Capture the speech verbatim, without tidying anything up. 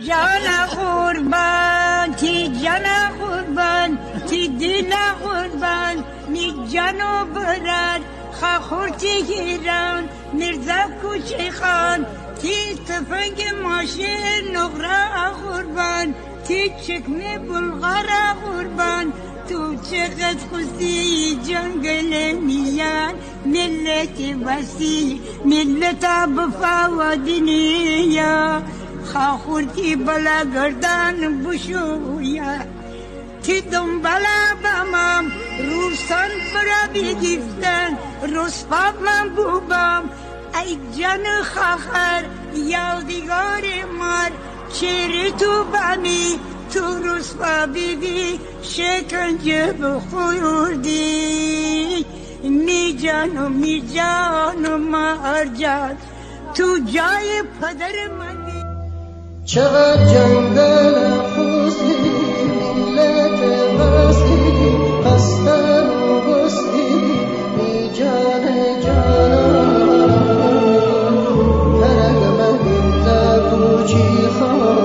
Cana qurban, ti cana qurban, ti dila qurban, mi cano birar, xaxur ti hîran, Mirza Kuçê Xan, ti tifengê maşê nuxra qurban, ti çikmê bulxara qurban, tu çiqet xwistî cengelê miyan, milletê wesî, milleta bifawa diniya, xaxurtî bela gerdan bişûya. Ti dombala bamam, rûsan bira bigiften, rospa man bûbam, ey canê xaxar, yadigarê mar, çêrê tu bamî, tu rospa bibî, şêkence bi xurdî. Mi cano, mi cano ma arcan, tu cayê peder mendî. Çiqet cengel xwistî, milletê westî, xestan û westî, mi canê canan, gerek me Mirza Kuçî Xan.